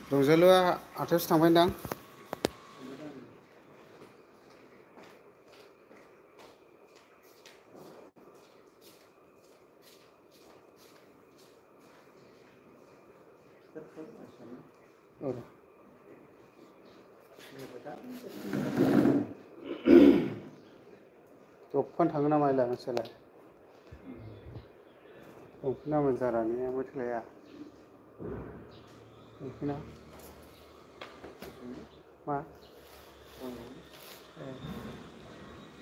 रंजालुआ हाथायावसो थांबायदां। औ दफान थाङो ना माइला नोंसोरलाय? दंफाना मोजां रानिया थोलाया। दंफाना मा?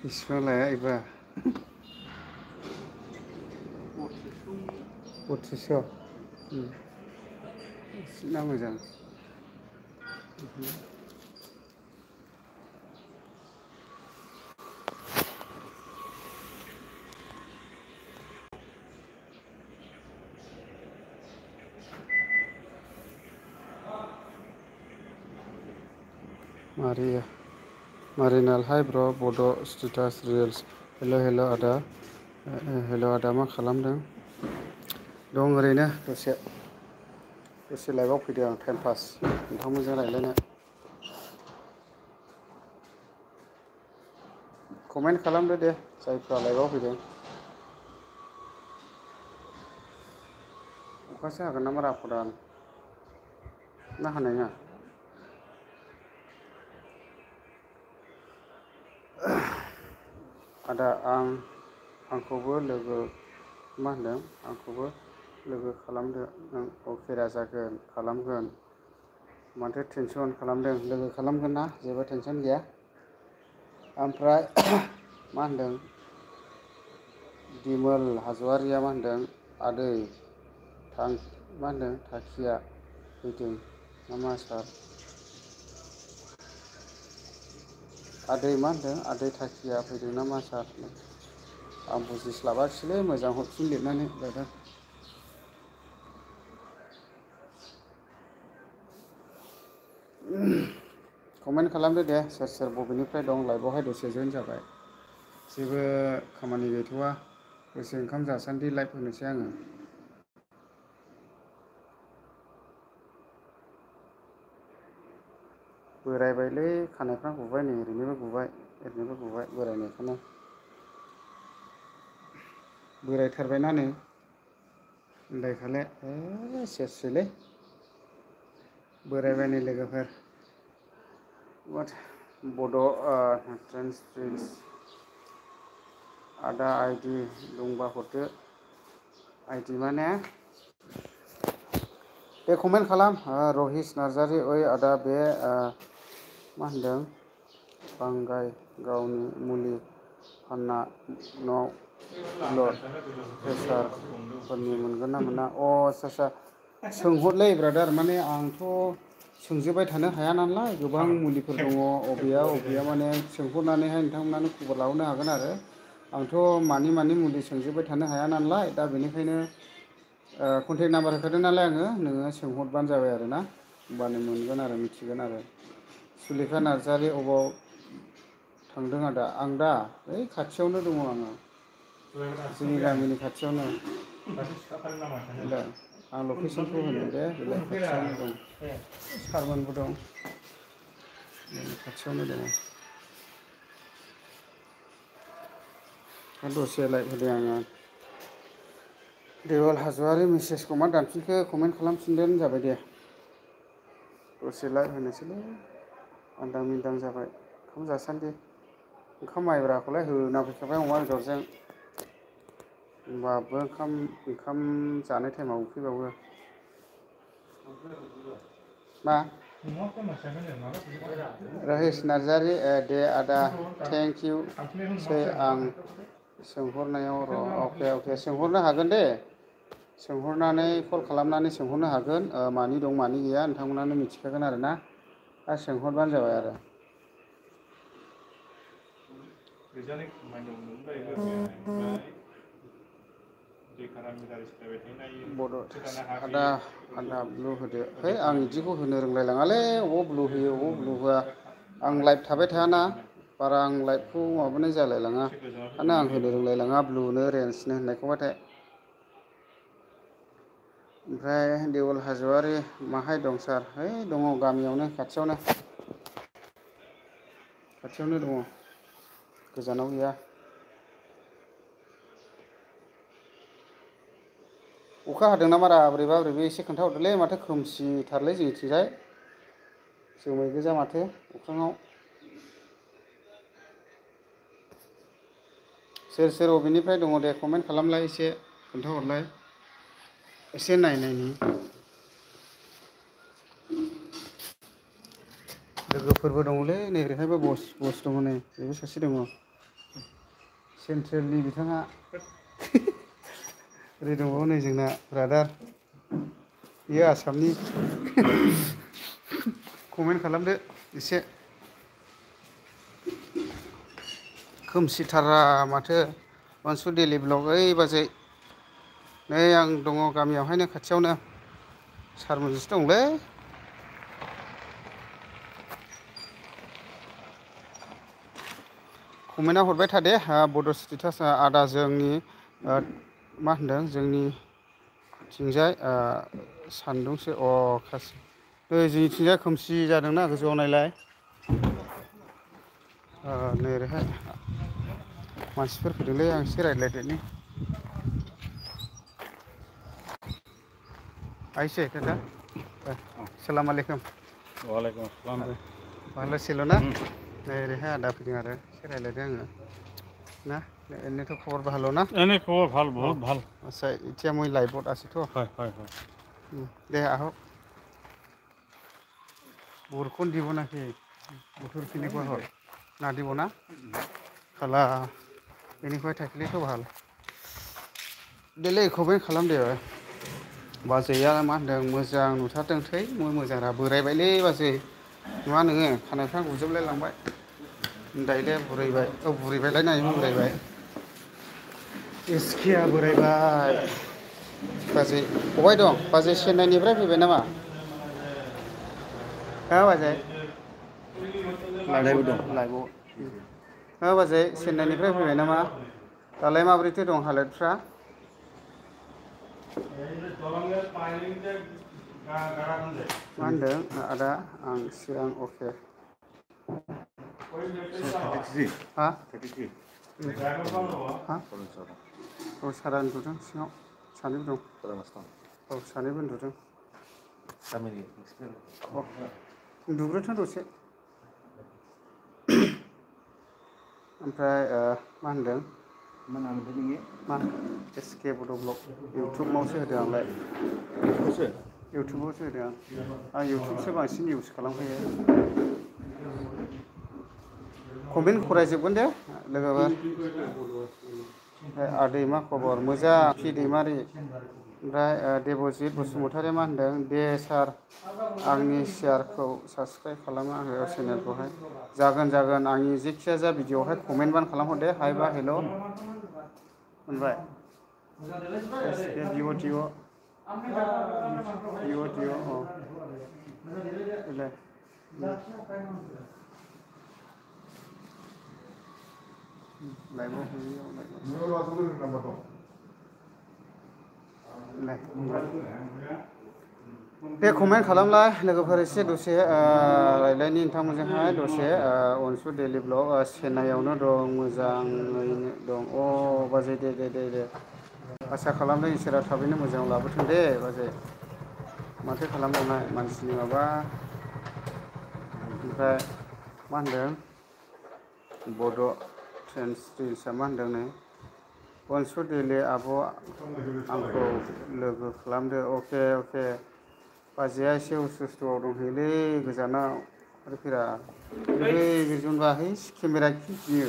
बिसिबां लाया इबा? पसिसस'। ना मोजां। मारिनालहाय ब्र' बड' स्टेटास रिल्स। हेल' आदा। हेल' आदा मा खालामदों? दं ओरैनो दसे लाइभआव फैदों आं टाइम पास नोंथांमोनजों रायज्लायनो। कमेन्ट खालामदो दे जायफ्रा लाइभआव फैदों। अखासो हागोन ना बारा खदाल ना हानाय नङा? आदा आंखौबो लोगो मा होनदों आंखौबो लोगो खालामदो नों अफेरा जागोन खालामगोन। माथो टेनसन खालामदों लोगो खालामगोन ना जेबो टेनसन गैया। ओमफ्राय मा होनदों? दिमोल हाज'वारिया मा होनदों आदै मा होनदों थाखिया फैदों नामा सार? आदै मा होनदों आदै थाखिया फैदों नामा सार? आं बुजिस्लाबाखिसैलै मोजां हरफिन लिरनानै ब्रादार। कमेन्ट खालामदो दे सोर सोर बबेनिफ्राय दं लाइभआवहाय दसे जइन जाबाय। जेबो खामानि गैथ'वा दसे ओंखाम जासान्दि लाइभ होनोसै आङो। बोरायबायलै खानायफ्रा गबाय नै ओरैनोबो गबाय बोरायनायखौनो। बोरायथारबायना नै उन्दायखाले सेसलै। बोरायबाय नै लोगोफोर। बड' आदा आइदि दंबा हरदो। आइदि माने? दे कमेन्ट खालाम रहिस नार्जारि ओइ आदा बे मा होनदों बांगाय गावनि मुलि फानना न' ब्लाड प्रेसारफोरनि मोनगोन ना मोना? आदसा सोंहरलै ब्रादार माने आंथ' सोंजोबबाय थानो हाया नालाय गोबां मुलिफोर दङ अबेया माने सोंहरनानैहाय नोंथांमोनानो खबर लाहरनो हागोन आरो। आंथ' मानि मुलि सोंजोबबाय थानो हाया नालाय दा बेनिखायनो कन्टेक्ट नाम्बार होखादों नालाय आङो नोङो सोंहरबानो जाबाय आरो ना होमबानो मोनगोन आरो मिथिगोन आरो। सुलेखा नार्जारि अबाव थांदों आदा? आं दा ओइ खाथियावनो दङ आङो जोंनि गामिनि खाथियावनो। आं लकेसनखौ होनो दे बेलाय खाथियावनो दं सारमोनबो दं खाथियावनो दङ। दसे लाइभ होदों आङो। देवल हाज'वारि मेसेजखौ मा दानफिनखो कमेन्ट खालामफिनबानो जाबाय दे। दसे लाइभ होनोसैलै आलदां मिलदां जाबाय ओंखाम जासान्दि। ओंखाम माइब्राखौलाय होना फैखाबाय अमा बेदरजों। होमबाबो ओंखाम जानाय टाइमाव उखैबावो। मा? रहिस नार्जारि दे आदा थेंक इउ सै आं सोंहरनायाव र' अके सोंहरनो हागोन दे। सोंहरनानै कल खालामनानै सोंहरनो हागोन मानि दं मानि गैया नोंथांमोनानो मिथिखागोन आरो ना। आरो सोंहरबानो जाबाय आरो। आदा ब्लु होदो है आं बिदिखौ होनो रोंलायलाङालै अबाव ब्लु होयो अबाव ब्लु होआ। आं लाइभ थाबाय थायाना बारा आं लाइभखौ माबानाय जालायलाङा आं होनो रोंलायलाङा ब्लुनो रेन्जनो होननायखौबाथाय। ओमफ्राय देवल हाज'वारि माहाय दं सार? है दङ गामियावनो खाथियावनो दङ गोजानाव गैया। अखा हादों ना मारा बोरैबा बोरैबि एसे खोन्थाहरदोलै माथो खोमसिथारलै जोंनिथिंजाय जोमै गोजा माथो अख्राङाव। सोर सोर अबेनिफ्राय दङ दे कमेन्ट खालामलाय एसे खोन्थाहरलाय एसे नायनायनि लोगोफोरबो दङलै नै ओरैहायबो बस दङ नै बेबो सासे दङ सेन्ट्रेलनि बिथाङा ओरै दंबावो नै जोंना ब्रादार बेयो आसामनि कमेन्ट खालामदो एसे खोमसिथारा माथो अनसु डेलि ब्लग ओइ बाजै नै आं दङ गामियावहायनो खाथियावनो सारमोनजोंसो दंलै कमेन्टआ हरबाय थादे बड' स्टेटास आदा जोंनि मा होनदों जोंनिथिंजाय सान्दुंसो खासि नै जोंनिथिंजाय खोमसि जादोंना गोजौआव नायलाय नै ओरैहाय मानसिफोर फैदोंलै आं एसे रायज्लायदेरनि आइसे दादा अस्सलाम वालेकुम वालेकुम अस्सलाम बाहला सिल' ना नै ओरैहाय आदा फैदों आरो एसे रायज्लायदों आङो ना এনেতো খবৰ ভাল না এনে খবৰ ভাল বহুত ভাল আচ্ছা এতিয়া মই লাইভত আছোতো হয় হয় হয় দে আহক বৰষুণ দিব নাকি বতৰ কেনেকুৱা হ'ল নাদিব না খালা এনেকুৱাই থাকিলেथ' ভাল देलै कमेन्ट खालाम दे बाजैया मा होनदों मोजां नुथारदों थै मोजांरा बोरायबायलै बाजै नुवा नोङो खानायफ्रा गुजोबलाय लांबाय दाइले बुरैबाय बुरैबायलाय नाय बोरायबाय एसकेआ बोरायबाय बाजै बहाय दं बाजै चेन्नाइनिफ्राय फैबाय नामा हा बाजै लाइभआव बाजै चेन्नाइनिफ्राय फैबाय नामा दालाय माबोरैथो दं हालोदफ्रा मा होनदों आदा आं चिरां अके हा औ सारा उन्दुदों सिङाव सानैबो दं औ सानैबो उन्दुदों उन्दुग्रोथों दसे ओमफ्राय मा होनदों मा एसके बड' ब्लग इउटुबावसो होदों आंलाय इउटुबावसो होदों आं इउटुबसो बांसिन इउस खालामखायो कमेन्ट फरायजोबगोन दे लोगोफोर आदै मा खबर मोजां फि दैमारि ओमफ्राय देबजित बसुमतारी मा होनदों दे सार आंनि शेयारखौ साबसक्राइब खालामना हो चेनेलखौहाय जागोन आंनि जेखिया जा भिडिअआवहाय कमेन्टबानो खालामहर दे हाय बा हेल' मोनबाय दे कमेन्ट खालामलाय लोगोफोर एसे दसे रायलायनि नोंथांमोनजोंहाय दसे अनसु डेलि ब्लग चेन्नाइआवनो दं मोजाङैनो दं बाजै दे आसा खालामदों इसोरा थाबैनो मोजां लाबोथों दे बाजै माथो खालामबावनाय मानसिनि माबा ओमफ्राय मा होनदों बड' ट्रेन्सलेसआ मा होनदों नै अनसु डेलि आब' आंखौ लोगो खालामदो अके बाजैया एसे उसुस्थ'आव दंहैयोलै गोजानाव आरो फैरा बिरजनबा है केमेरा खेबफियो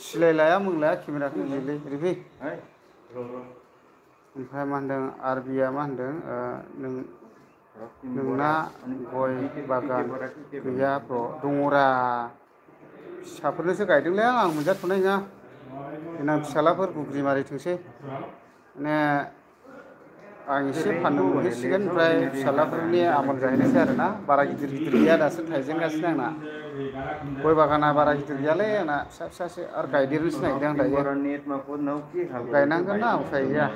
सिलाय लाया मोनलाया केमेरा खेबफियोलै ओरै ओमफ्राय मा होनदों आरबिया मा होनदों नोंना गय बागान गैया दङरा फिसाफोरनोसो गायदोंलै आं मोनजाथ'नाय नङा देनां फिसालाफोर बुग्रि मारिथोंसै माने आं एसे फाननो मोनहैसिगोन ओमफ्राय फिसालाफोरनि आमोल जाहैनोसै आरोना बारा गिदिर गैया दासो थाइजेनगासिनो आंना गय बागाना बारा गिदिर गैयालै आंना फिसासो आरो गायदेरनोसो नागिरदों आं दायो गायनांगोन ना उफाय गैया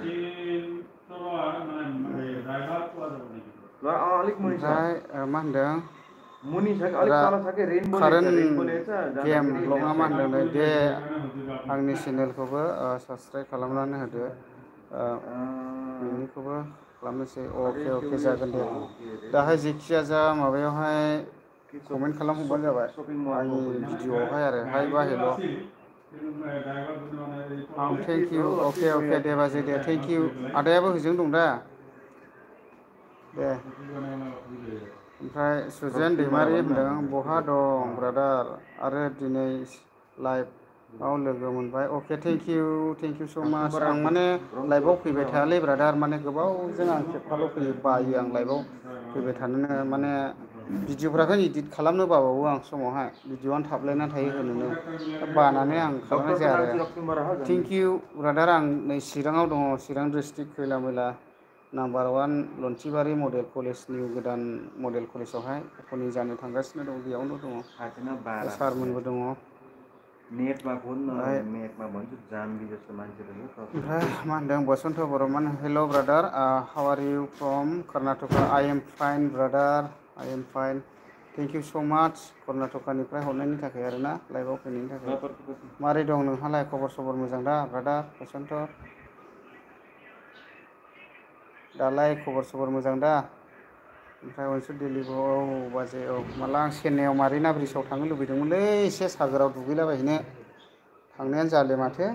ओमफ्राय मा होनदों कारेन्ट गेम ब्लगा मा होनदों दे आंनि चेनेलखौबो साबसक्राइब खालामनानै होदो बेनिखौबो खालामनोसै अके जागोन दे दाहाय जेखिया जा माबायावहाय कमेन्ट खालामहरबानो जाबाय आंनि भिडिअआवहाय आरो हाय बा हेल' थेंक इउ अके दे बाजै दे थेंक इउ आदायाबो होजों दं दा दे ओमफ्राय सुजेन दैमारि होनदों बहा दं ब्रादार आरो दिनै लाइभआव लोगो मोनबाय अके थेंक इउ स' माच आं माने लाइभआव फैबाय थायालै ब्रादार माने गोबावजों आं खेबफाल' फैयो बायो आं लाइभआव फैबाय थानोनो माने भिडिअफ्राखौ इडिट खालामनो बाबावो आं समावहाय भिडिअआनो थाबलायना थायो होनोनो बानानै आं खालामनाय जाया आरो थेंक इउ ब्रादार आं नै चिराङाव दङ चिरां डिस्ट्रिक्ट खैला मैला नाम्बार 1 लन्थिबारि मडेल कलेज निउ गोदान मडेल कलेजावहाय ओपनिं जानो थांगासिनो दं बेयावनो दङ सारमोनबो दङ ओमफ्राय मा होनदों बसन्त बर'मोन hello' brother how are you from Karnataka I am fine brother I am fine thank you so' much कर्नाटकानिफ्राय हरनायनि थाखाय आरोना लाइभआव फैनायनि थाखाय मारै दं नोंहालाय खबर सबर मोजां दा ब्रादार बसन्त दालाय खबर सबर मोजां दा ओमफ्राय अनसुर दिलीप औ बाजै औ माला आं चेन्नाइआव मारिना ब्रिजआव थांनो लुबैदोंमोनलै एसे सागोराव दुगैलाबायहैनो थांनायानो जाले माथो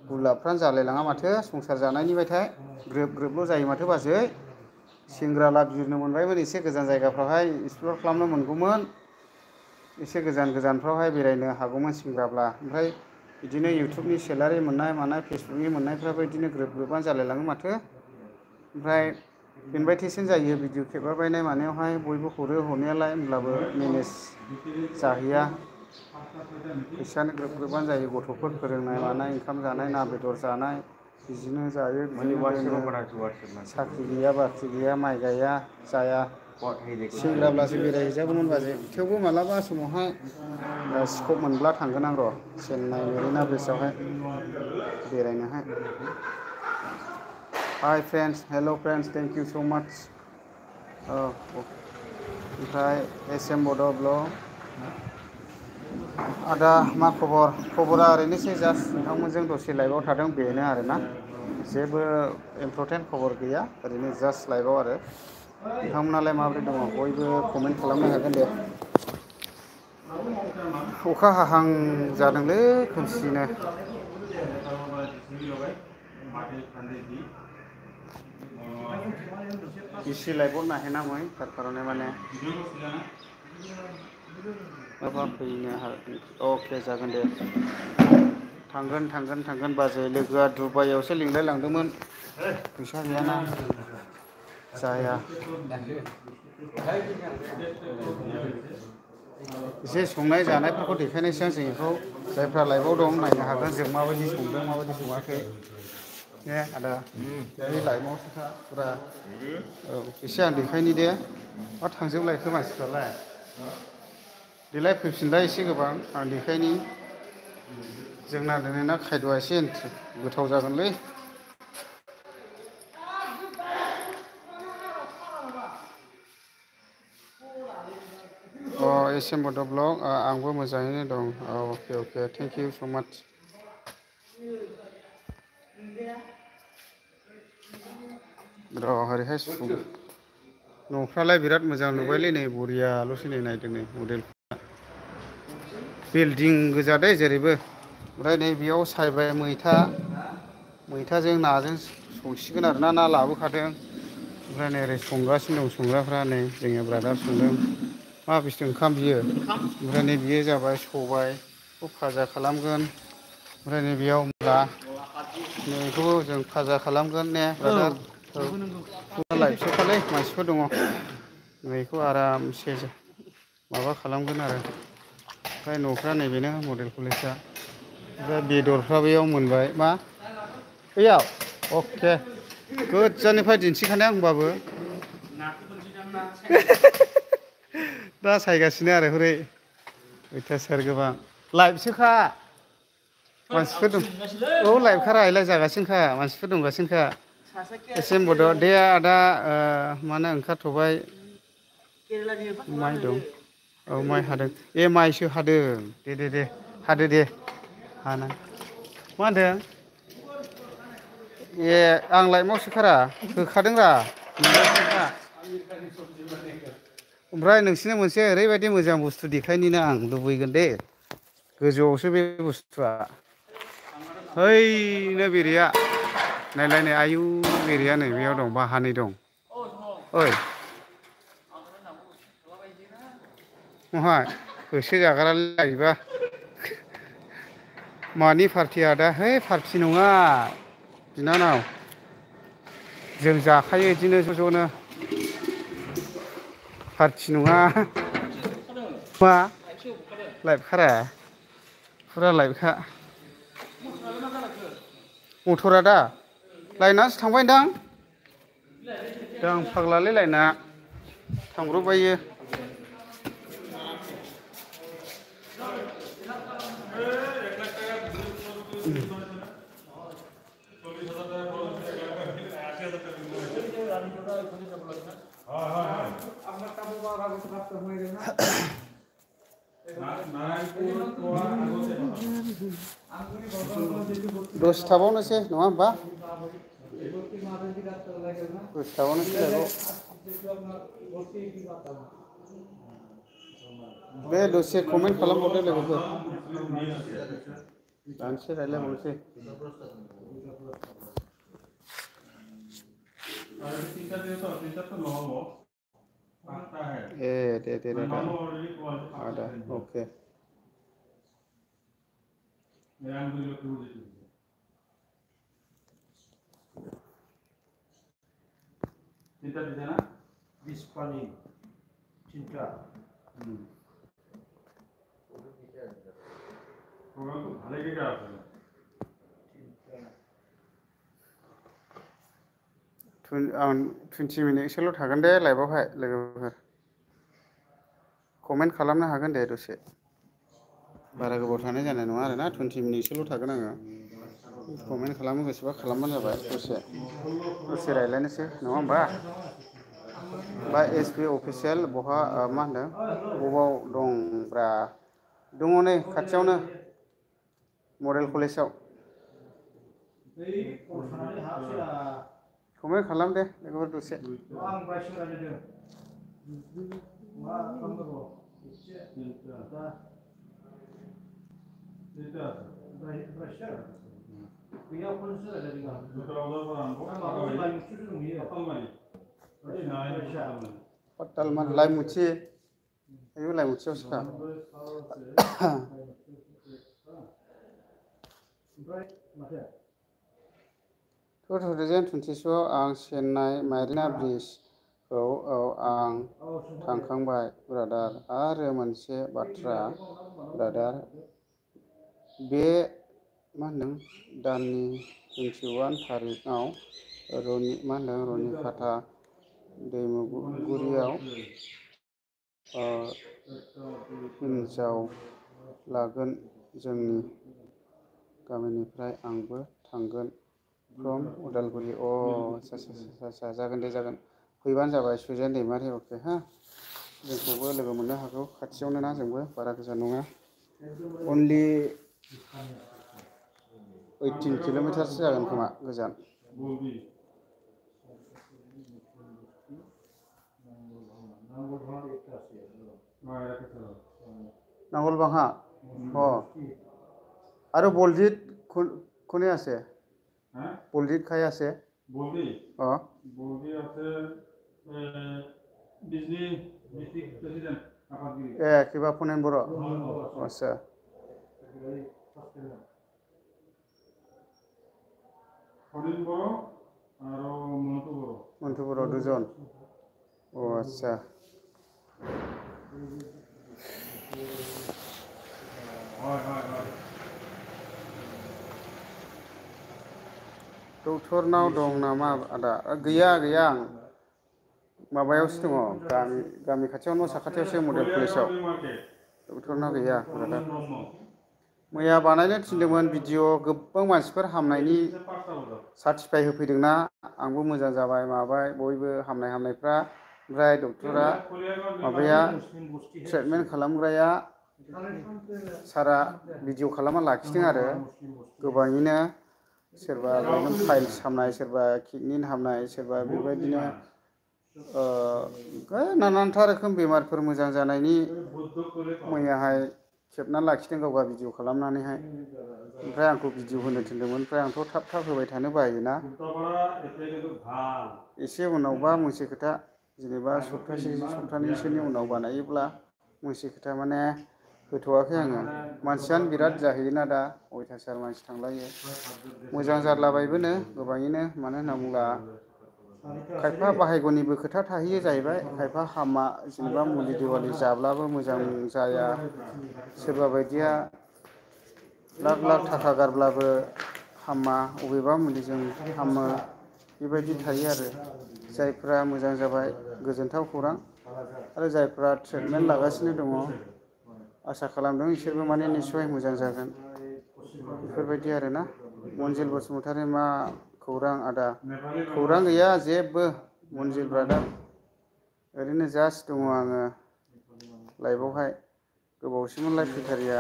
गुलाबफ्रानो जालायलाङा माथो संसार जानायनिफ्रायथाय ग्रोब ग्रोबल' जायो माथो बाजै सेंग्राला बिरनो मोनबायमोन एसे गोजान जायगाफ्रावहाय एक्सप्लर खालामनो मोनगौमोन एसे गोजान गोजानफ्रावहाय बेरायनो हागौमोन सेंग्राब्ला ओमफ्राय बिदिनो इउटुबनि सेलारि मोननाय मानाय फेसबुकनि मोननायफ्राबो बिदिनो ग्रोब ग्रोबानो जालायलाङो माथो ओमफ्राय इनभाइटेसन जायो भिडिअ खेबलाबायनाय मानायावहाय बयबो हरो हरनायालाय होमब्लाबो मेनेज जाहैया फैसायानो ग्रोब ग्रोबानो जायो गथ'फोर फोरोंनाय मानाय ओंखाम जानाय ना बेदर जानाय बिदिनो जायो बिदिनो साख्रि गैया बाख्रि गैया माइ गाया जाया सेंग्राब्लासो बेरायहैजागौमोन बाजै थेवबो मालाबा समावहाय स्कप मोनब्ला थांगोन आं र' चेन्नाइ मेरिना ब्रिजआवहाय बेरायनोहाय हाय friends hello' friends thank you so' माच ओमफ्राय एस एम बड' ब्लग आदा मा खबरा ओरैनोसै जास्ट नोंथांमोनजों दसे लाइभआव थादों बेनो आरोना जेबो इम्परटेन्ट खबर गैया ओरैनो जास्ट लाइभआव आरो नोंथांमोनालाय माबोरै दङ बयबो कमेन्ट खालामनो हागोन दे अखा हाहां जादोंलै खोमसिनो इसी लाइभआव नाहेना मैं तार कारणे माने माबा फैनो हागोन अके जागोन दे थांगोन बाजै लोगोआ दुबाइआवसो लिंलाय लांदोंमोन फैसा गैयाना जाया एसे संनाय जानायफोरखौ देखायनोसै आं जोंनिखौ जायफ्रा लाइभआव दं नायनो हागोन जों माबायदि संदों माबायदि सङाखै ने आदा बे लाइभआवसोखा फुरा औ एसे आं देखायनि दे मा थांजोबलायखो मानसिफ्रालाय देलाय फैफिनलाय एसे गोबां आं देखायनि जोंना दिनैना खायद'आ एसे गोथाव जागोनलै एस एम बड' ब्लग आंबो मोजाङैनो दं अके थेंक इउ स' माच र' ओरैहाय न'फ्रालाय बिराद मोजां नुबायलै नै बरियाल'सै नै नायदो नै मडेलफ्रा बिल्डिं गोजा दै जेरैबो ओमफ्राय नै बेयाव सायबाय मैथाजों नाजों संसिगोन आरोना ना लाबोखादों ओमफ्राय नै ओरै संगासिनो दं संग्राफ्रा नै जोंनि ब्रादार संदों मा बुस्थु ओंखाम बियो ओमफ्राय नै बियो जाबाय सबायखौ फाजा खालामगोन ओमफ्राय नै बेयाव मुला नैखौबो जों फाजा खालामगोन ने ब्रादार लाइभसोखालै मानसिफोर दङ बेखौ आरामसे माबा खालामगोन आरो ओमफ्राय न'फ्रा नैबेनो मडेल कलेजआ ओमफ्राय बेदरफ्रा बैयाव मोनबाय मा बैयाव अके गोजाननिफ्राय दिन्थिखानाय आं होनबाबो दा सायगासिनो आरो हरै अयथासार गोबां लाइभसोखा मानसिफोर दं औ लाइभखा रायलाय जागासिनोखा मानसिफोर दंगासिनोखा एसे बड' दे आदा माने ओंखारथ'बाय माइ दं औ माइ हादों माइसो हादों दे हादो दे हाना मा होनदों आं लाइमआव सोखारा होखादों रा ओमफ्राय नोंसिनो मोनसे ओरैबायदि मोजां बुस्थु देखायनोनो आं लुबैगोन दे गोजौआवसो बे बुस्थुआ हैनो बेरेया नायलाय आयु बेरेया नै बेयाव दं बाहानै दं ओइ महाय होसो जाग्रालै जाहैबा मानि पार्टिया दा है पार्टि नङा बिनानाव जों जाखायो बिदिनो ज' ज'नो पार्टि नङा मा लाइभ फुरा लाइभखा मटरा दा लाइनासो थांबायदां दा आं फाग्लालै लाइना थांब्रबबायो दसे थाबावनोसै नङा होमबा दसे थाबावनोसै बे दसे कमेन्ट खालामबावदो लोगोफोर दानसे रायलायबावनोसै दे आदा ओके चिंता दिसे ना बिस्पानी चिंता प्रग्राम तो भाले के क्या है 20 मिनिटसोल' थागोन दे लाइभआवहाय लोगोफोर कमेन्ट खालामनो हागोन दे दसे बारा गोबाव थानाय जानाय नङा आरोना 20 मिनिटसोल' थागोन आङो कमेन्ट खालामनो गोसोबा खालामबानो जाबाय दसे रायज्लायनोसै नङा होमबा बा एसपि अफिसियेल बहा मा होनदों बबाव दंब्रा दङ नै खाथियावनो मडेल कलेजाव कमेन्ट खालाम दे लोगोफोर दसे Patalman lai muci ayo lai muci oska To 2020 आं चेन्नाइ मारिना ब्रिजखौ आं थांखांबाय ब्रादार आरो मोनसे बाथ्रा ब्रादार बे मा होनदों दाननि 21 थारिखआव रनिखाता दैमुगुरियाव हिन्जाव लागोन जोंनि गामिनिफ्राय आंबो थांगोन फ्रम उदालगुरि आच्छा जागोन दे जागोन फैबानो जाबाय सुजेन दैमारि अके हा जोंखौबो लोगो मोननो हागौ खाथियावनो ना जोंबो बारा गोजान नङा अनलि 18 किल'मिटारसो जागोन खोमा गोजान नांगलबाहा আরো বলজিৎ কোনে আছে বলজিৎ খাই আছে বলবি বলবি আছে বিজনি ডিস্ট্রিক্ট প্রেসিডেন্ট আপাতগিরি কিবা ফোনেন বড় আচ্ছা ফোনেন বড় আর মন্টু বড় দুজন ও আচ্ছা डक्टरनाव दं नामा आदा गैया आं माबायावसो दङ गामि खाथियाव न' साखाथियावसो मडेल कलेजाव डक्टरनाव गैया मैया बानायनो थिनदोंमोन भिडिअ गोबां मानसिफोर हामनायनि सार्टिफाइ होफैदोंना आंबो मोजां जाबाय माबाय बयबो हामनायफ्रा ओमफ्राय डक्टरा माबाया ट्रिटमेन्ट खालामग्राया सारा भिडिअ खालामना लाखिदों आरो गोबाङैनो सोरबा फाइल्स हामनाय सोरबा किडनि हामनाय सोरबा बेबायदिनो नानानथा रोखोम बेमारफोर मोजां जानायनि मैयाहाय खेबना लाखिदों गावगा भिडिअ खालामनानैहाय ओमफ्राय आंखौ भिडिअ होनो थिनदोंमोन ओमफ्राय आंथ' थाब थाब होबाय थानो बायोना एसे उनावबा मोनसे खोथा जेनेबा सप्तानैसोनि उनाव बानायोब्ला मोनसे खोथा माने होथ'वाखै आङो मानसियानो बिराद जाहैयोना दा अयथासार मानसि थांलायो मोजां जारलाबायबोनो गोबाङैनो मानो होनना बुङोब्ला खायफा बाहायगनिबो खोथा थाहैयो जाहैबाय खायफा हामा जेनेबा मुलि देवालि जाब्लाबो मोजां जाया सोरबा बायदिया लाख लाख थाखा गारब्लाबो हामा अबेबा मुलिजों हामो बेबायदि थायो आरो जायफ्रा मोजां जाबाय गोजोनथाव खौरां आरो जायफ्रा ट्रिटमेन्ट लागासिनो दङ आसा खालामदों इसोरबो माने निस्सय मोजां जागोन बेफोरबायदि आरोना मनजिल बसुमतारी मा खौरां आदा खौरां गैया जेबो मनजिल ब्रादार ओरैनो जास्ट दङ आङो लाइभआवहाय गोबावसैमोनलाय फैथारिया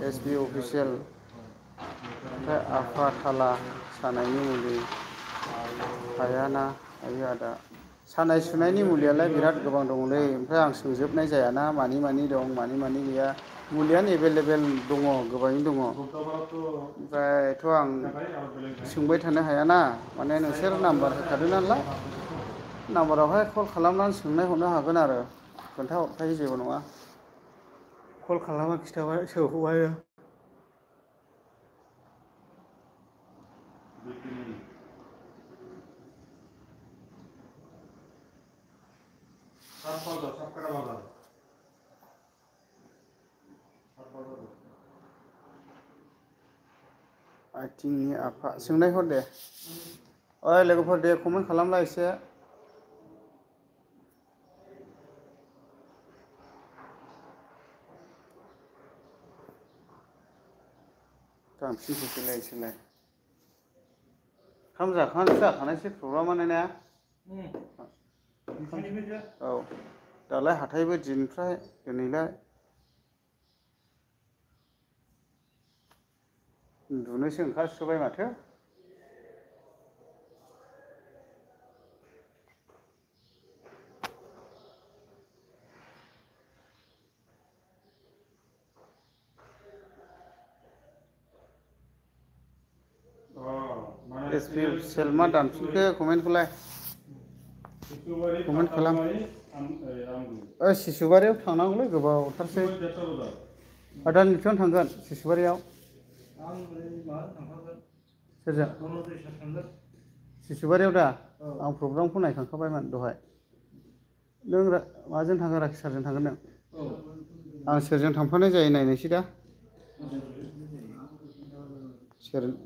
एस बि अफिसियेल ओमफ्राय आफा थाला सानायनि मुलि हायाना हायो आदा सानाय सुनायनि मुलियालाय बिराद गोबां दङलै ओमफ्राय आं सोंजोबनाय जायाना मानि दं मानि गैया मुलियानो एभेलेबेल दङ गोबाङैनो दङ ओमफ्रायथ' आं सोंबाय थानो हायाना माने नोंसोर नाम्बार होखादों नालाय नाम्बारावहाय कल खालामनानै सोंनाय हरनो हागोन आरो खोन्थाहरखायो जेबो नङा कल खालामना खिथाबाय सोंहरबाय आथिंनि आफा सोंनाय हर दे ओइ लोगोफोर दे कमेन्ट खालामला एसे थांफिनसैलाय एसेलाय ओंखाम जाखानायसो प्रग्रामानो ना औ दालाय हाथायबो दिनफ्राय दिनैलाय उन्दुनोसो ओंखारस्राबाय माथो एस पि अफिसियेल मा दानफिनखो कमेन्टखौलाय कमेन्ट खालाम सिसुबारियाव थांनांगौलै गोबावथारसै आदा निथन थांगोन सिसुबारियाव सोरजों सिसुबारियाव दा आं प्रग्रामखौ नायखांखाबायमोन दहाय नों माजों थांगोन राखि सारजों थांगोन नों आं सोरजों थांफानाय जायो नायनोसै दा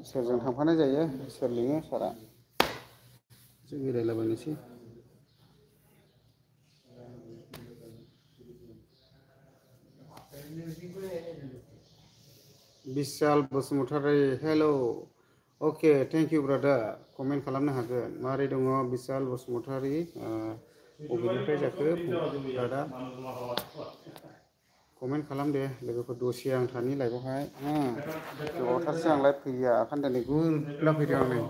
सोरजों थांफानाय जायो सोर लिङो सारा जों बेरायलाबायनोसै बिशाल बसुमतारी हेल' अके थेंक इउ ब्रादार कमेन्ट खालामनो हागोन मारै दङ बिशाल बसुमतारी बबेनिफ्राय जाखो ब्रादार कमेन्ट खालाम दे लोगोफोर दसे आं थानि लाइभआवहाय गोबावथारसै आं लाइभ फैया खान्दानि गुरना फैदों आं नै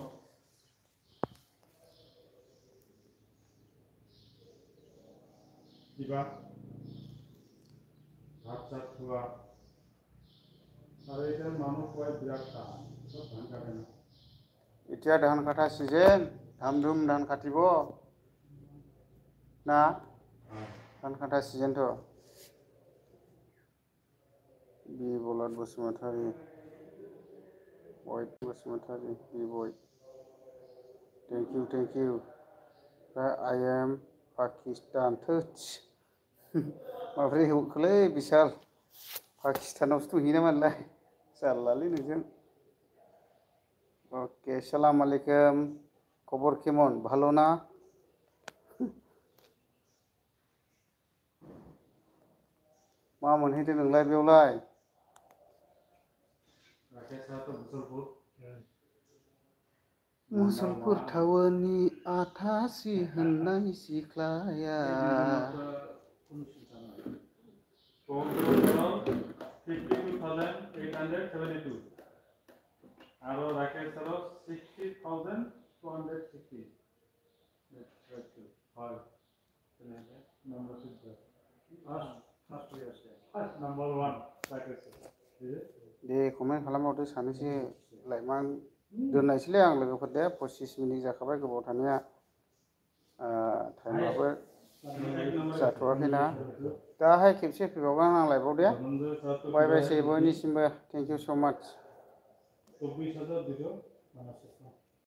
এতিয়া ধান কাটা চিজন ধামধুম ধান কাটিব না ধান কাটা চিজনथ' बि बलद बसुमतारी बयद बसुमतारी बि बय thank you I am Pakistan थोस माब्रै हौखोलै बिशाल पाकिस्तानावसो दंहैयो नामालाय जारलालै नोंजों ओके सालाम आलैकुम खबर केमन भालो ना मा मोनहैदों नोंलाय बेयावलाय मुसलपुर टाउननि आथासि होननाय सिख्लाया 52,872 आरो राकेश सर 60,260 হয় नंबर 1 राकेश दे कमेन्ट खालामहरदो सानैसो लाइमोन दोननायसैलै आं लोगोफोर दे 25 मिनिट जाखाबाय गोबाव थानाया टाइमाबो जाथ'वाखैना दाहाय खेबसे फैबावगोन आं लाइभआव दे बाय बायसै बयनिसिमबो थेंक इउ स' माच 24,200